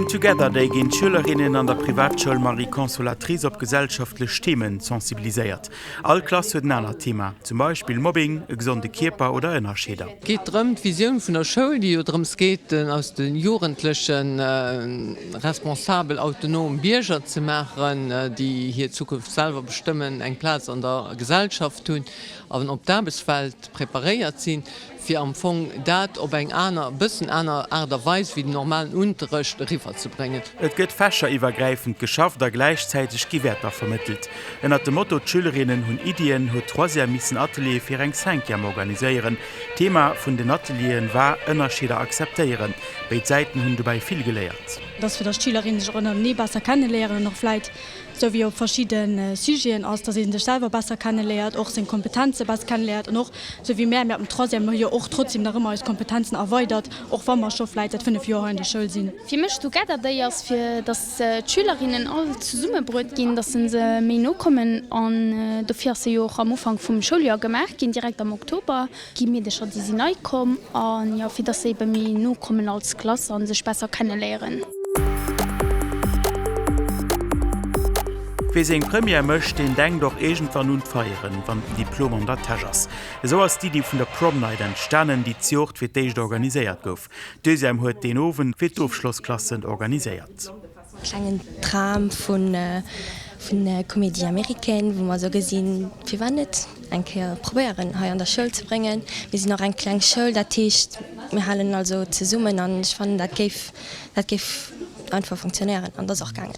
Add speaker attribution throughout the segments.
Speaker 1: Um Together Day ginn d'Schülerinnen an der Privatschoul Marie Consolatrice op gesellschaftlech Themen sensibiliséiert. All Klass huet en anert Thema, zum Beispill Mobbing, e gesonde Kierper oder Ënnerscheeder.
Speaker 2: Et geet drëm, d'Visioun vun der Schoul, déi jo drëms geet, aus de Jugendleche responsabel, autonom Bierger ze maachen, déi hir Zukunft selwer bestëmmen, eng Plaz an der Gesellschaft hunn an op d'Aarbechtswelt preparéiert sinn, fir am Fong dat op eng aner, e bëssen aner Aart a Weis wéi den normalen Unterrecht eriwwer ze bréngen.
Speaker 1: Et gëtt fächeriwwergräifend geschafft a gläichzäiteg gi Wäerter vermëttelt. Ënnert dem Motto D'Schülerinnen hunn Iddien huet d'Troisième missen Ateliere fir eng Cinquième organiséieren. Thema vun den Atelieren war Ënnerscheeder akzeptéieren. Béid Säiten hunn dobäi vill geléiert.
Speaker 3: Et ass fir datt d'Schülerinnen sech och ënnerenee besser kenneléieren an och vläit esou wéi op verschidde Sujeten ass, datt ee sech selwer besser kenneléiert, och seng Kompetenze besser kenneléiert an och esou wéi mär, mir ab dem Troisième hu jo och trotzdem nach ëmmer eis Kompetenzen erweidert, och wa mer scho vläit säit 5 Joer hei an der Schoul sinn.
Speaker 4: Fir mech Together Day ass fir datt d'Schülerinnen all zesummebruet ginn, datt se se méi no kommen an dofir ass se jo och am Ufank vum Schouljoer gemaach ginn, direkt am Oktober. Gi Meedecher déi sinn nei komm an jo fir dass se ebe méi no kommen als Klass an sech besser kenne léieren.
Speaker 1: Wee seng Première mécht, deen denkt och iergendwann un d'Feieren, wann den Diplom an der Täsch ass. Esou ass d'Iddi vun der Prom Night entstanen, déi d'Joert fir d'éischt organiséiert gouf. D'Deuxième huet deen Owend fir d'Ofschlossklassen organiséiert.
Speaker 5: Klengen Tram vun vun Comédie Américaine, wou mer esou gesinn, firwat net eng Kéier probéieren hei an der Schoul ze bréngen. Mir sinn och eng kleng Schoul, dat heescht mir halen also zesummen an ech fannen dat géif dat géif einfach funktionéieren an dat ass och gaangen.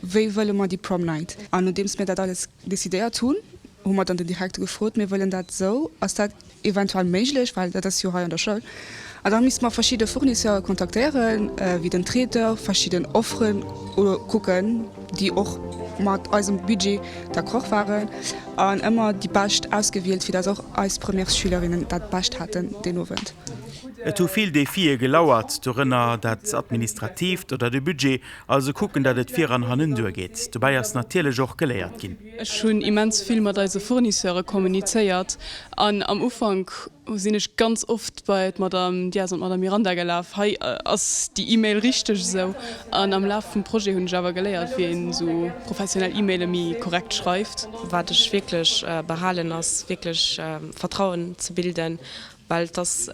Speaker 6: Wéi wëlle mer déi Prom Night? An nodeems mir dat alles decidéiert hunn, hu mer dann den Direkter gefrot, mir wëllen dat esou, ass dat eventuell méiglech, well dat ass jo hei an der Schoul. An da misste mer verschidde Fournisseure kontaktéieren, wéi den Traiteur, verschidden Offeren kucken, déi och mat eisem Budget d'accord waren, an ëmmer déi bescht ausgewielt, fir datt och eis Premièresschülerinnen dat Bescht haten deen Owend.
Speaker 1: Et hu vill Defie gelauert, dorënner dat Administratiivt oder de Budget, also kucken, datt et vir an hannen duergeet. Dobäi ass natierlech och geléiert ginn.
Speaker 7: Ech hunn immens vill mat eise Fournisseure kommunizéiert an am Ufank sinn ech ganz oft bei d'Madame Dias an d'Madame Miranda gelaf, hei ass déi E-Mail richteg esou? An am Laf vum Projet hunn ech awer geléiert, wéi een esou professionell E-Maile méi korrekt schreift.
Speaker 8: Wat ech wierklech behalen ass wierklech Vertrauen ze bilden Well et ass,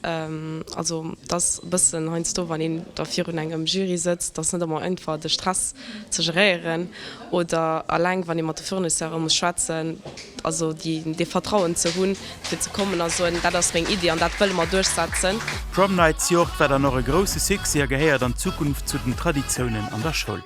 Speaker 8: also et ass e bëssen heiansdo, wann een da virun engem Jury sëtzt, et ass net ëmmer einfach de Stress ze geréieren oder alleng wann ee mat de Fournisseure muss schwätzen, also déi, dee Vertrauen ze hunn, fir ze kommen a soen, dat ass meng Iddi an dat wëlle mer duerchsetzen.
Speaker 1: D'Prom Night zejoert war dann och e grousse Succès a gehéiert an Zukunft zu den Traditiounen an der Schoul.